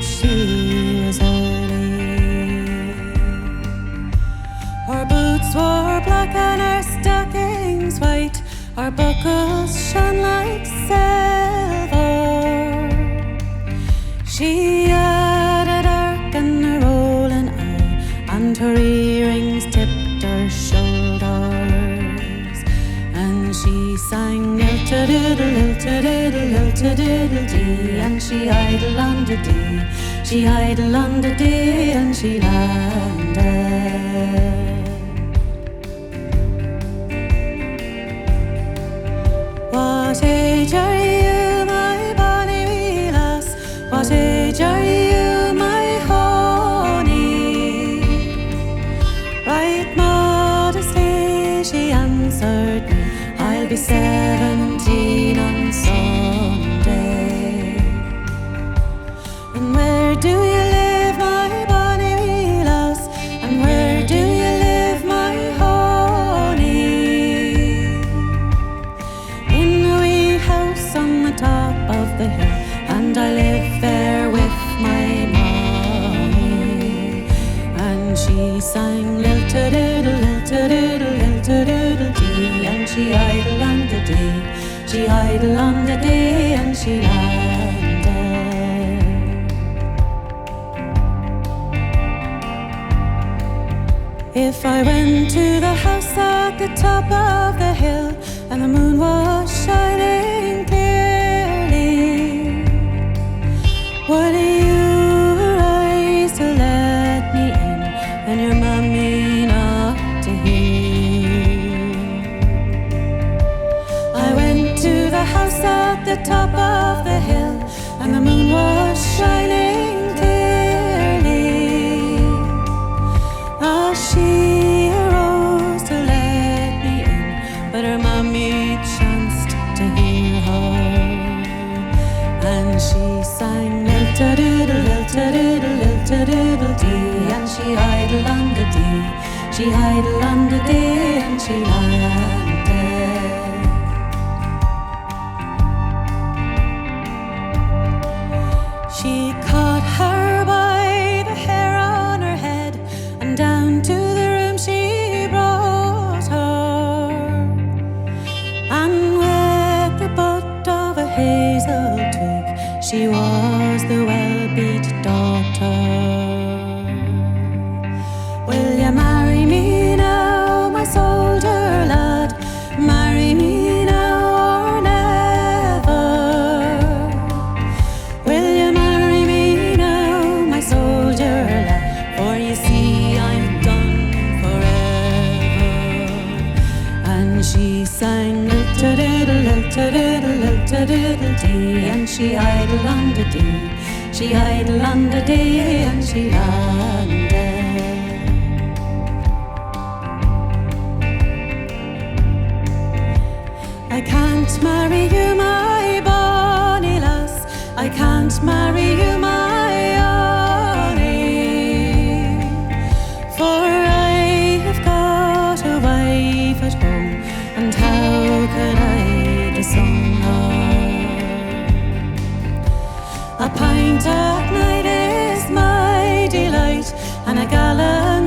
but she was early. Her boots were black and her stockings white, her buckles shone like silver. She had a dark and a rolling eye, and her earrings tipped her shoulders. And she sang lilta-doodle, lilta-doodle, lilta-doodle dee, and she idled on the dee, she idled on the dee, and she landed. What age are you, my bonny wee lass? What age are you, my honey? Right modestly she answered me, I'll be 17 on Sunday. And where do you live, my bonny wee lass? And where do you live, my honey? In a wee house on the top of the hill, and I live there with my mommy. And she sang lilta-doodle, lilta-doodle, lilta-doodle dee, and she idled on the dee, she idled on the dee, and she landed. If I went to the house at the top of the hill and the moon was shining clearly, would you rise to let me in and your mummy not to hear? I went to the house at the top of the hill and the moon was shining clearly. Ah, she arose to let me in, but her mummy chanced to hear her. And she sang lilta-doodle, lilta-doodle, lilta-doodle dee, and she idled on the dee, she idled on the dee, and she landed. She caught her by the hair on her head, and down to the room she brought her. And with the butt of a hazel twig, she was the well-beat daughter. Will you marry me now, my soldier lad? Marry me now or never. Will you marry me now, my soldier lad? For you see I'm done forever. And she sang lilta-doodle, lilta-doodle, lilta-doodle dee, and she idled on the dee, she idled on the dee, and she landed. I can't marry you, my bonny lass, I can't marry you, my honey, for I have got a wife at home, and how could I disown her? A pint at night is my delight, and a gallon